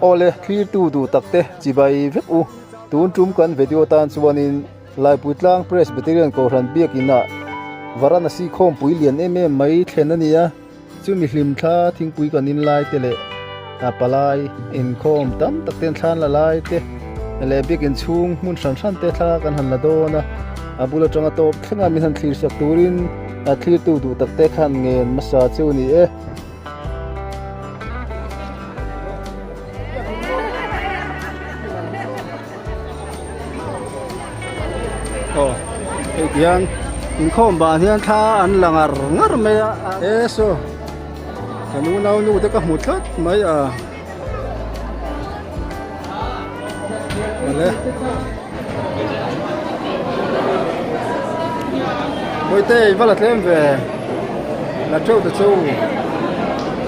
Awle thlirtu duh tak te chibai vek u. Tun tum kan video tan chuanin Laipuitlang Presbyterian Kohhran Biakinah Varanasi khawmpui lian em em mai thlen a ni a. Chumi hlimthla thingpui kan in lai te leh a palai inkhawm tam tak ten thlan la lai te leh biakin chhung hmun hran hran te thla kan han la dawn a, a bul atanga tawp thlenga min han thlir sak turin a thlirtu duh tak te khan ngen hmasa chu a ni e. Aw hei tihian inkhawm ban hian thla an la ngar ngar mai a e saw kan unau nu te ka hmu tlat mai a awle Bawihte i va la tlem ve la teuh ta che u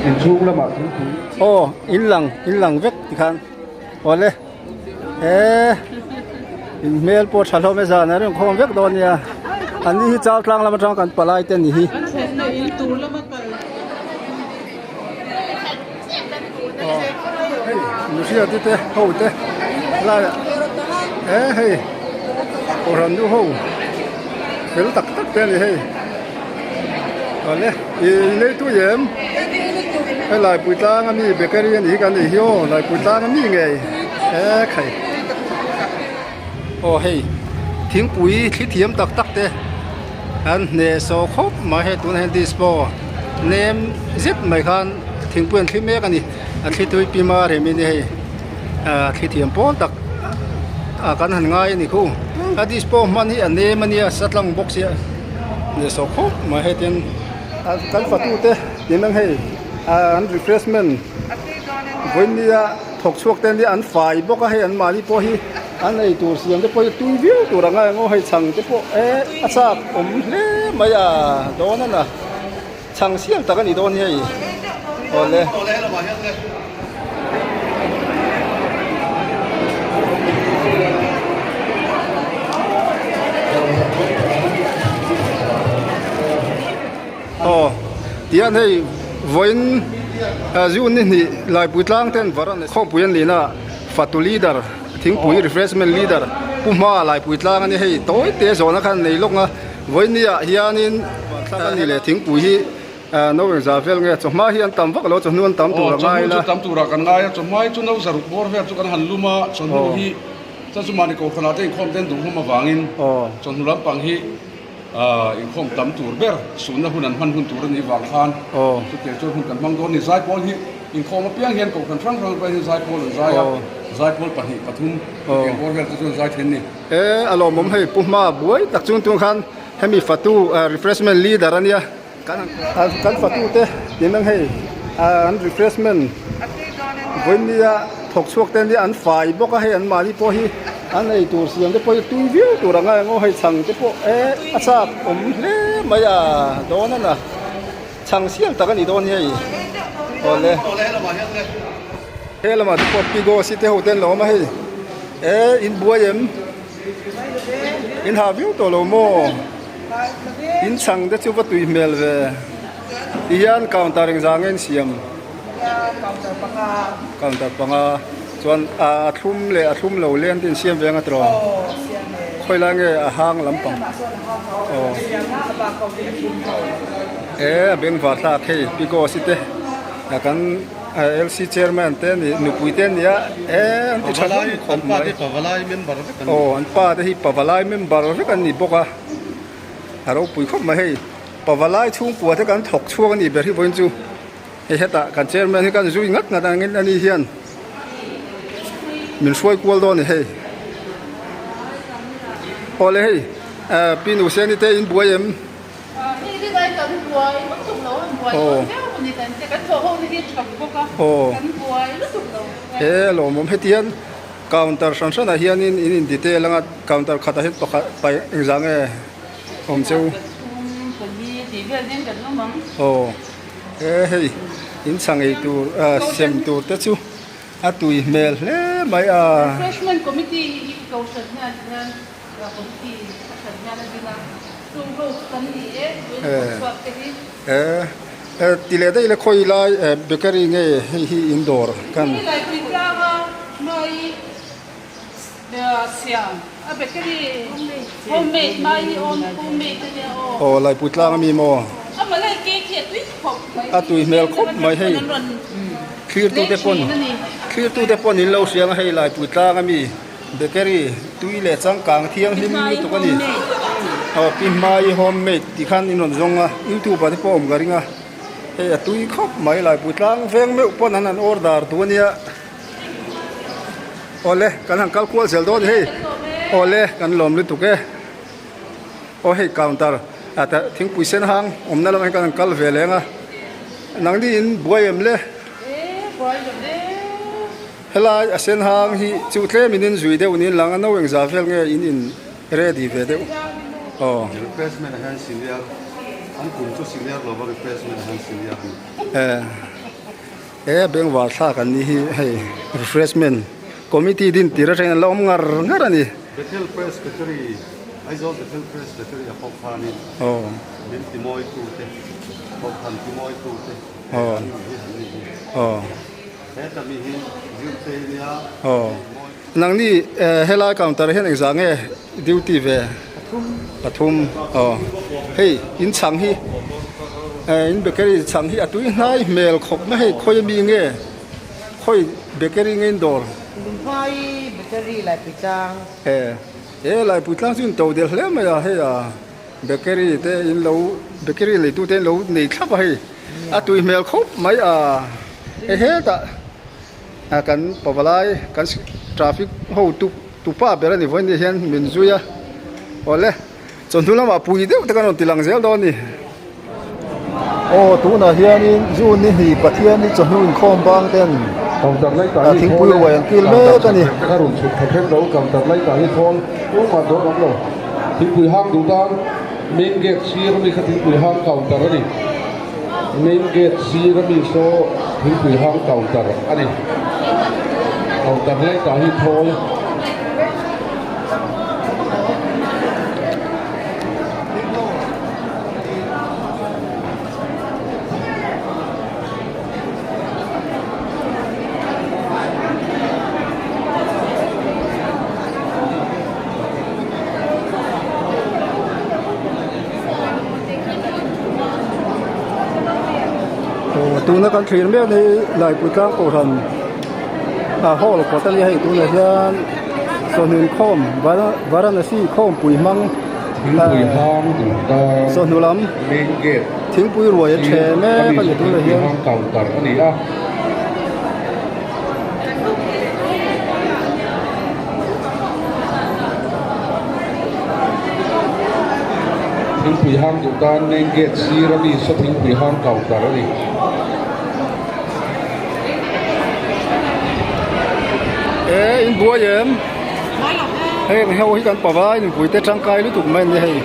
inchhung lamah thingpui aw in lang in lang vek tikhan awle. He in hmel pawh tha hlawm e zan a reng khawm vek dawn nia an ni hi chau tlang lam atang kan palai te ni hi aw hei mihriat te ho te lai ah he hei kohhran nu ho fel tak tak te a ni hei awle ih nei tui em. Hei Laipui tlang ami bakery a nih hi kan nei hi aw Laipui tlang ami ngei e khai aw hei thingpui thli thiam tak tak te an hneh sawh khawp mai hei tunah hian dispo nem zet mai khan thingpui an thli mek a ni a thli tui pim a rem in hei ah thli thiam pawl tak ah kan han ngai a ni khu a dispo hman hi a nem a nia sa tlang bawk sia hneh sawh khawp mai hei tin. Kan fatute tin ang hei an refreshment vawinia thawk chhuak te nia an fai bawk a hei an mahni pawh hi an ei tur siam te pawh hi tui viau tur ang a eng aw hei chhang te pawh e a chak awm hle mai a dawn a na chhang sial tak a ni dawn hi hei awle. Aw tihian hei vawiin zun ni hnih Laipui tlang ten var an khawmpui an lin a fatu leader thingpui refreshment leader pu hma Laipui tlang a ni hei tawi te zawhna khan nei lawk a vawiin ni ah hianin a ni leh thingpui hi. No eng za vel nge chawhma hi an tam vak lo chawhnu an tam tur a ngai la. Aw chawhnu chu tam tur ah kan ngai a chawhma hi chu no zaruk bawr vel chu kan han lum a chawhnu hi chuan chu mahni kohhran ah te inkhawm te an duh hlawm avangin chawhnu lampang hi inkhawm tam tur ber suhna hun an hman hun tur a nih vang khan chutiang chuan hun kan hmang dawn a ni. Zaipawl hi inkhawm apiang hian kohhran hrang hrang pawh hian zaipawl an zai a zaipawl pahnih pathum chutiang bawr vel te chu an zai then a ni. E a lawmawm hei pu hma buai tak chung tung khan hemi fatu refreshment leader a nia. Kan fatute tin ang hei an refreshment vawinia thawk chhuak te nia an fai bawk a hei an mahni pawh hi an ei tur siam te pawh hi tui viau tur ang a eng aw hei chhang te pawh e a chak awm hle mai a dawn a na chhang sial tak a ni dawn hi hei awle he lamah te pawh pigo city ho te an lo awm a hei e in buai em in hah viau tawh lo maw. In chhang te chu va tui hmel ve ti hian counter engzah nge an siam counter panga chuan a thlum leh a thlum lo leng te in siam ve anga tiraw khawi lai nge a hang lampang aw e a bengvar thlak hei pickles te kan LC chairman te a ni nupui te a ni a e an ti tha hlawm khawp mai aw an pa te hi pavalai member vek an ni bawk a a ropui khawp mai hei pavalai chhungkua te kan thawk chhuak a nih ber hi vawiin chu hei hetah kan chairman hi kan zui ngat ngat angin ani hian min hruai kual dawn a ni hei awle hei pi Nuseni te in buai em. He lawmawm heti hian counter hran hranah hianin in in detail anga counter khatah hian pakhat paih engzah nge awm cheu aw he hei in chhang ei tur ah sem tur te chu a tui hmel hle mai a. Ti leh daih ila khawi lai bakery nge hei hi in dawr kan. Aw Laipui tlang ami maw? A tui hmel khawp mai hei thlir tute pawn thlir tute pawn in lo hria ang hei Laipui tlang ami bakery tui leh changkang thianghlim lutuk a ni. Aw Pi Hmai homemade tih khan in rawn zawng a youtube ah te pawh a awm ka ring a hei a tui khawp mai Laipui tlang veng meuh pawn an han order duh a nia. Awle kan han kal kual zel dawn hei awle kan lawm lutuk e aw hei counter ah tah thingpui sen hang awmna lamah hian kan han kal ve leng a nangni in buai em le helai a sen hang hi chu tlem in in zui deuh niin lang a no engzah vel nge in in ready ve deuh aw. Refreshment ah hian senior an kum chu senior lova refreshment ah hian senior a ni. He bengvar thlak an nih hi hei refreshment committee din tir atangin an la awm ngar ngar a ni. Bethel Presbytery, Aizawl Bethel Presbytery a pawh khanin min timawi tute, kohhran timawi tute an nih hi an nih hi. Heta mi hi zirte nia timawi. Nangni helai counter hian engzah nge duty ve? Pathum. Aw hei in chhang hi in bakery chhang hi a tui hnai hmel khawp mai hei khawi ami nge khawi bakery nge in dawr? Lunghmai bakery Laipui tlang. E he Laipui tlang chu in to del hle mai a hei a bakery te in lo bakery nei tu te in lo nei thlap a hei a tui hmel khawp mai a hei hetah kan pavalai kan traffic ho tu Tupa ber a ni vawiin ni hian min zui a, awle chawhnu lamah pui deuh te kan rawn ti lang zel dawn a ni. Aw tunah hianin June ni hnih Pathian hi chawhnu inkhawm bang ten thingpui ruai an kil mek a ni. Main gate sir ami kha thingpui hang counter a ni. Main gate sir ami saw thingpui hang counter a ni. Counter lai tah hi thawl. Tuna kan thlir mek hi Laipui tlang kohhran a hall kawt a nia hei tunah hian chawhnu inkhawm Varanasi khawmpui hmang chawhnu lam thingpui ruai a ṭhe mek a ni tunah hian. Thingpui hang duh tan main gate sir a mi saw thingpui hang counter a ni. E in buai em hei ho hi kan pava in pui te tangkai lutuk mai ani hei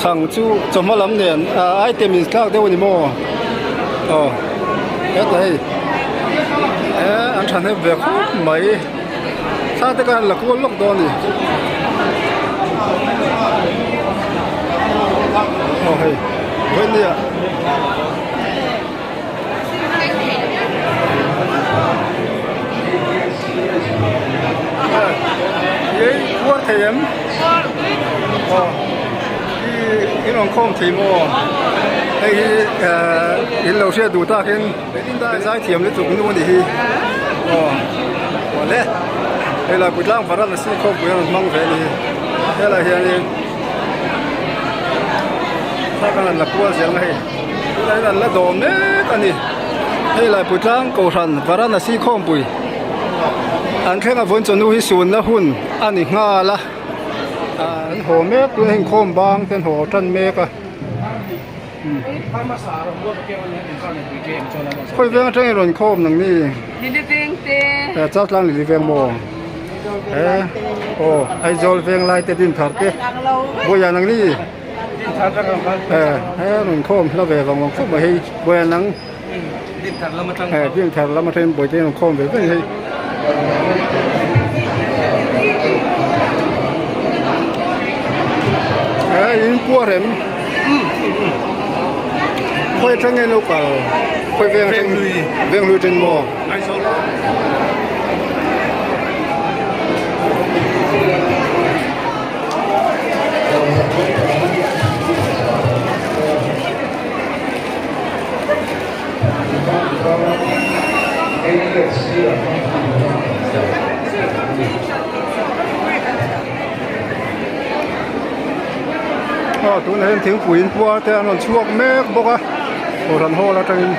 chhang chu chawhma lam nen item in thlak deuh a ni maw aw hetah hei e an thahnem ve khawp mai. Thla te khan la kual lawk dawn a ni. Aw hei vawiin nia. Ei khuar thei em? Aw i in rawn khawm thei maw? Hei hi in lo hriat duh takin Zai thiam lutuk nu anih hi aw awle hei lai putlang varan a si khawpui a rawn hmang ve anih hi helai hianin thla kan han la kual zel mai hei tunah hian an la dawm mek a ni hei lai putlang kohhran varan a si khawmpui an thleng a vawiin chawhnu hi sunna hun a ni nghal a an haw mek tunah hian inkhawm bang te an haw tan mek a. Khawi veng atangin rawn khawm nang ni? Lili veng te. Eh chau tlang lili veng maw? Eh aw Aizawl veng lai te din thar te. Bawiah nang ni? Eh eh rawn khawm hla ve vang vang khawp mai hei bawiah nang. Din thar lam atang. Eh din thar lam atangin bawihte rawn khawm ve veng hei. Eh in puar em? Khawi atang nge lo kal? Khawi veng atang? Venghlui atang maw? Aw tunah hian thingpui in puar te an rawn chhuak mek bawk a kohhran hall atangin.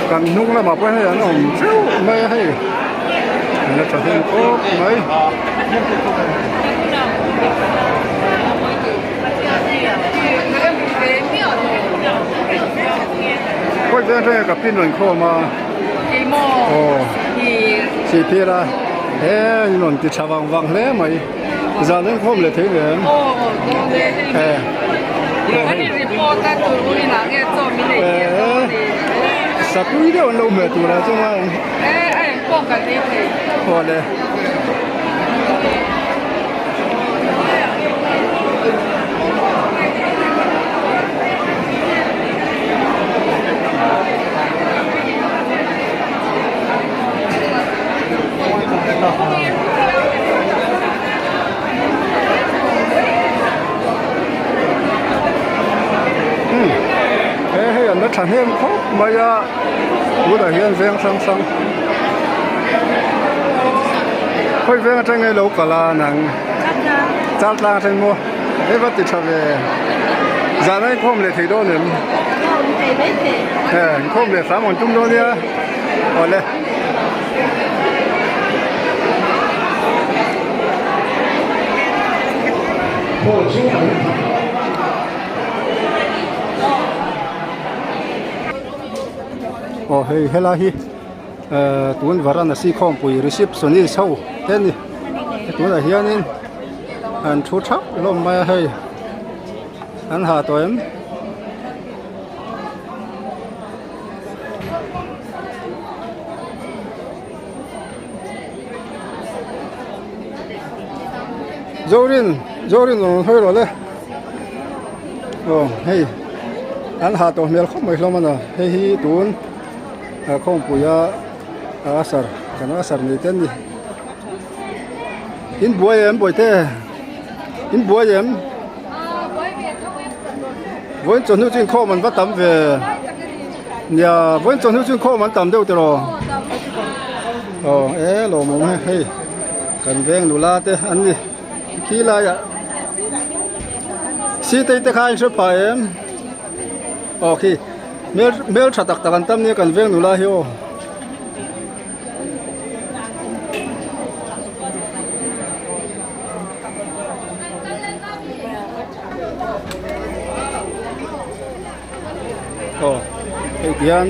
Kan hnung lamah pawh hei an awm theuh mai a hei an la tha hnem khawp mai. Khawi veng atangin ka pin rawn khawm a aw sihphir a he in rawn ti tha vang vang hle mai zan an khawm leh thei em satui deuh an lo hmeh tur ah chuan aw le. He hei an la thahnem khawp mai a tunah hian veng hrang hrang khawi veng atang nge lo kal a nang chal tlang atang maw hei va ti tha ve zan a inkhawm leh thei dawn em he inkhawm leh hram an tum dawn nia awle. Aw hei helai hi ehh tun Varanasi khawmpui receptionist ho te a ni tunah hianin an thu thap hlawm mai a hei an ha tawh em. Zorin Zorin rawn hawi rawh le aw hei an ha tawh hmel khawp mai hlawm a na hei hi tun ah khawmpuia asar kan asar nei te an ni in buai em bawihte in buai em. Vawiin chawhnu chu inkhawm an va tam ve nia vawiin chawhnu chu inkhawm an tam deuh tiraw aw e lawmawm he hei kan veng nula te an ni khi laiah sitei te kha a inhre phah em aw khi hmel hmel tha tak tak an tam nia kan veng nula hi aw. Aw hei tihian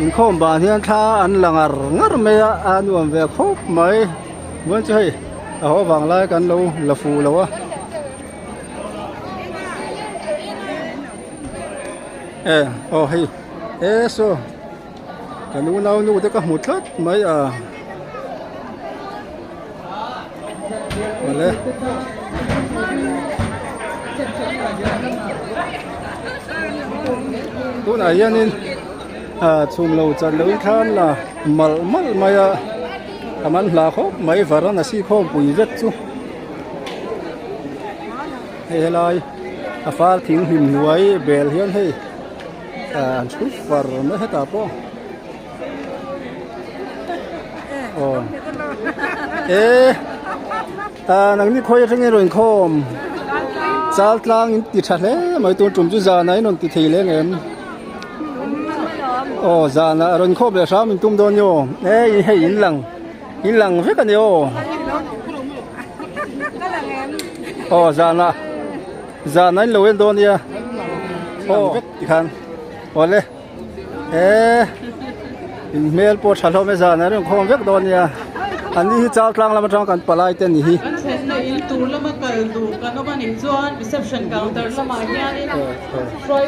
inkhawm ban hian thla an la ngar ngar mai a a nuam ve khawp mai chuan chu hei a haw vang lai kan lo la fuh lo a e aw hei e saw ka nunau nu te ka hmu tlat mai a. Awle. Tunah hianin ah chhum lo chan loin thla an la malh malh mai a a man hla khawp mai Varanasi khawmpui vek chu hei helai a far thing hlim hnuai bel hian hei ah an chhut far mai hetah pawh. Aw e ah nangni khawi atangin a rawn inkhawm chal tlang in ti tha hle mai tun tum chu zan ah in rawn ti thei leng em aw zan ah rawn inkhawm leh hram in tum dawn nio e hei in lang in lang vek a ni aw aw zan ah zan ah in lo en dawn nia aw vek tikhan awle. Eee in hmel pawh tha hlawm e zan a reng khawm vek dawn nia an ni hi chal tlang lam atang kan palai te ni hi. Kan thlenna in tur lama kal duh kan awm a nih chuan reception counter lamah hianin hruai.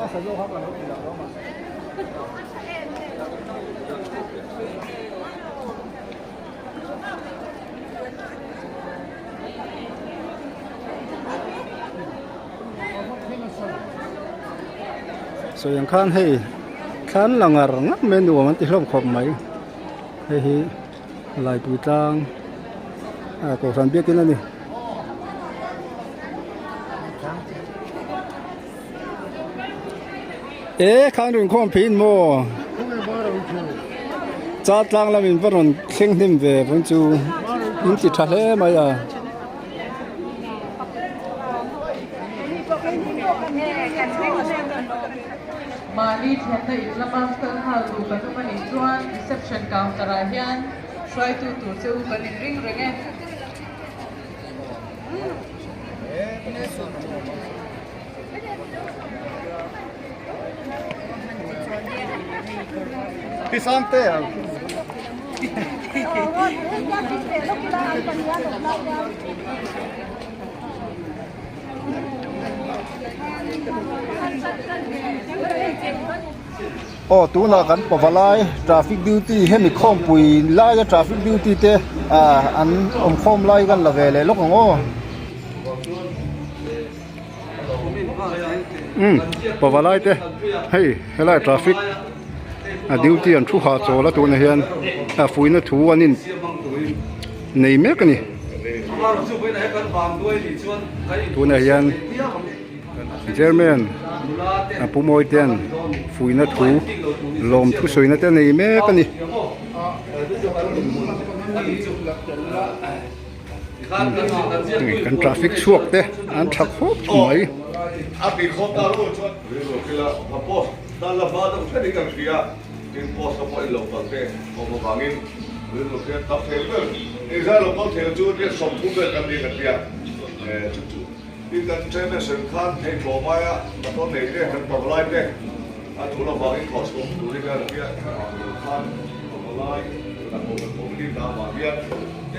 Sawi ang khan hei thlan la ngar ngar mai nuam an ti hlawm khawp mai hei hi Laipui tlang ah kohhran biakin a ni. E khan rawn khawm phei in maw char tlang lam in va rawn thleng hnem ve pawn chu in ti tha hle mai a. Mahni thlenna in lama kal nghal tur kan awm a nih chuan reception counter ah hian hruaitu tur che u kan inring reng e. Aw tunah kan pavalai traffic duty hemi khawmpui laia traffic duty te ah an awm khawm lai kan la ve leh lawk ang aw. Umm pavalai te hei helai traffic a duty an thu hah chawl a tunah hian a fuihna thu an in nei mek a ni tunah hian chairman a pu mawi ten fuihna thu lawm thu sawina te nei mek a ni. Kan traffic chhuak te an tha khawp mai.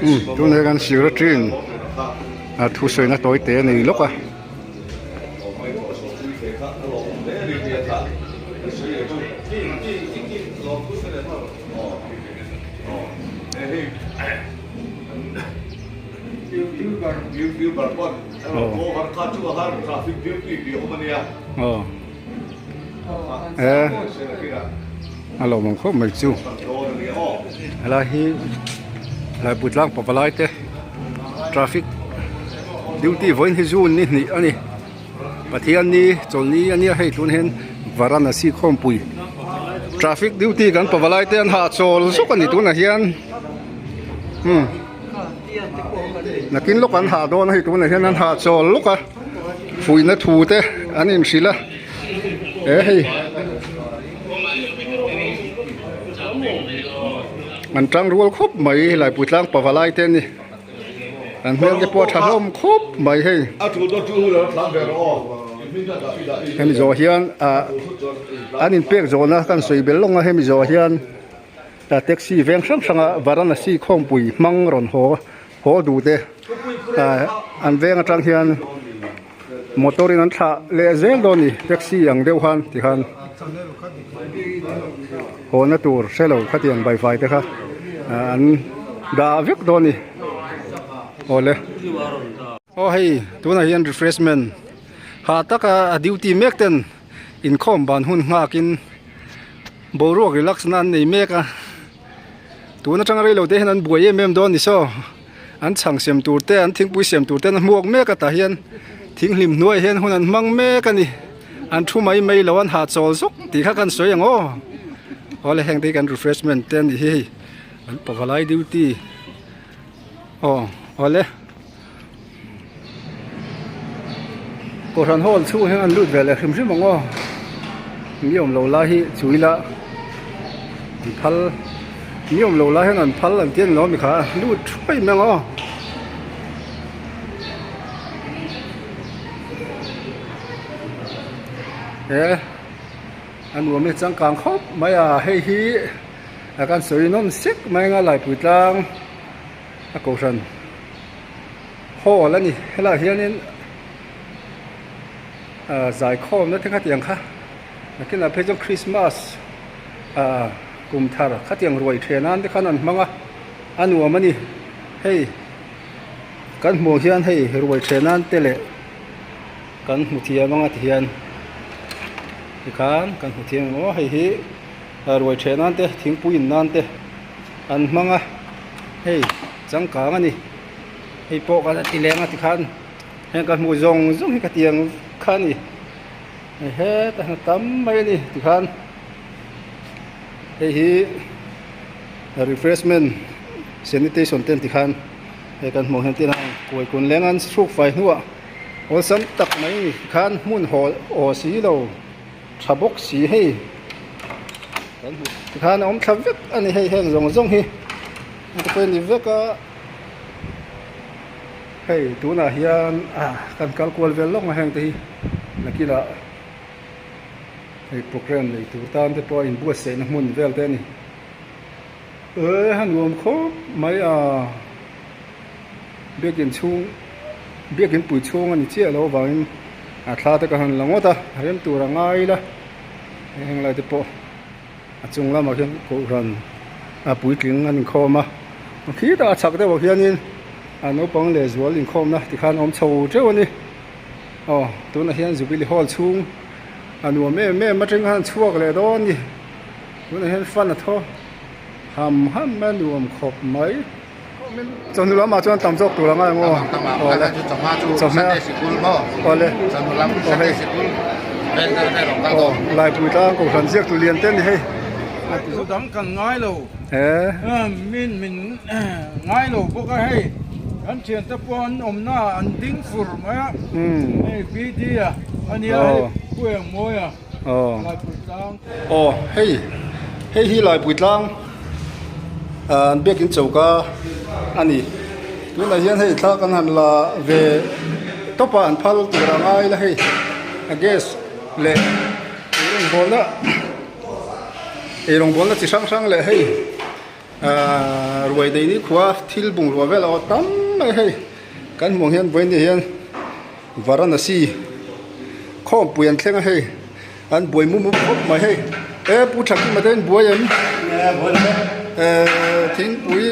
Umm tunah hian secretary in a thusawi na tawi te a nei lawk a. Aw e a lo awm khawp mai chu helai hi Laipui tlang pavalai te traffic duty vawiin hi zun ni hnih a ni Pathianni chawlhni a nia hei tunah hian Varanasi khawmpui traffic duty kan pavalai te an hahchawl zawk a ni tunah hian umm. Nakin lawk an hah dawn a hei tunah hian an hah chawl lawk a fuihna thu te an inhrilh a he hei an tang rual khawp mai Laipui tlang pavalai te a ni an hmel te pawh a tha hlawm khawp mai hei hemi zawh hian ah an inpek zawhna kan sawi bel lawng a hemi zawh hian. Taxi veng hrang hranga Varanasi khawmpui hmang rawn haw haw duh te an veng atang hian motor in an thlah leh zel dawn a ni taxi ang deuh khan tikhan haw na tur hre lo khatiang baifai te kha an dah vek dawn a ni awle. Aw hei tunah hian refreshment hah taka a duty mek ten inkhawm ban hun nghak in. Boruak relax na an nei mek a tun atanga rei lo te hian an buai em em dawn ni saw an chhang sem tur te an thingpui sem tur ten a hmuak mek a tah hian thinghlim hnuaiah hian hun an hmang mek a ni an thu mai mai lo an hahchawl zawk tih kha kan sawi ang aw awle heng te hi kan refreshment te a ni hi hei an pavalai duty aw awle. Kohhran hall chhung hian an lut ve leh hrim hrim ang aw mi awm lo lai hi chu ila an phal mi awm lo lai hian an phal an ti a ni lo mi kha lut thuai mai ang aw. He a nuam hi changkang khawp mai a hei hi a kan sawi nawm sek mai anga Laipui tlang a kohhran. Hall a ni helaiah hianin ahh zaikhawmna te kha tiang kha. Nakinah phei chuan Christmas ah kum thar khatiang ruai then nan te khan an hmang a a nuam a ni hei kan hmuh hian hei ruai then nan te leh kan hmu thiam anga ti hian tikhan kan hmu thiam ang aw hei hi ruai then nan te thingpui in nan te an hmang a hei changkang a ni hei pawh kan ti leng a tikhan heng ka hmuh zawng zawng hi ka tiang kha a ni. Hei hetah hian tam mai a ni tikhan hei hi refreshment sanitation te an ti khan hei kan hmuh hian tin a kuai kun leng an hruk fai hnuah awlsam tak mai a ni tikhan hmun haw aw si lo tha bawk si hei kan hmuh tikhan a awm thla vek a ni hei heng zawng zawng hi a te pawh a ni vek a. Hei tunah hian kan kal kual vel lawk mai heng te hi nakinah hei programme nei tur tan te pawh a inbuatsaihna hmun vel te a ni. Eee a nuam khawp mai a biakin chhung biakin pui chhung a ni chiah loh avangin a thla te ka han la ngawt a rem tur a ngai ila heng lai te pawh. A chung lamah khian kohhran a puitling an inkhawm a khitah a chhak deuhah khianin a naupang leh zual inkhawmna tikhan a awm chho teuh a ni aw tunah hian jubilee hall chhung a nuam em em atang khan chhuak leh dawn a ni tunah hian fan a thaw ham ham a nuam khawp mai chawhnu lamah chuan tam zawk tur a ngai ang aw awle chawhma awle aw laipui tlang kohhran ziak tu lian te a ni hei chu dang kan ngai lo min min ngai lo bawk a hei kan thian te pawh an awm na an ding fur mai a hei bd a ania hei pu engmawi a laipui tlang aw hei hei hi laipui tlang an biakin choka a ni tunah hian hei thla kan han la ve tawp a an phal tur a ngai la hei a gas leh eirawng bawlna eirawng bawlna chi hrang hrang leh hei ahh ruai nei ni khua thil bungrua vel a aw tam mai hei kan hmuh ang hian vawiin ni hian Varanasi khawmpui an thleng a hei. An buai mum mum khawp mai hei e pu Thakima te in buai em e thingpui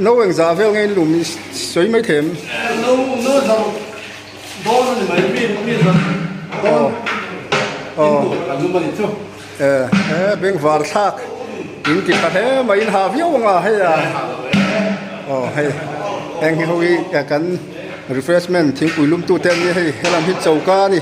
no eng zah vel nge in lum i sawi mai thei em no no zah dawn a ni mai mi mi zah dawn in tur kan lum a ni chu e e bengvar thlak in ti tha hle mai in hah viau ang a hei a aw hei heng hi ho hi kan refreshment thingpui lum tu te an nia hei helam hi choka a ni.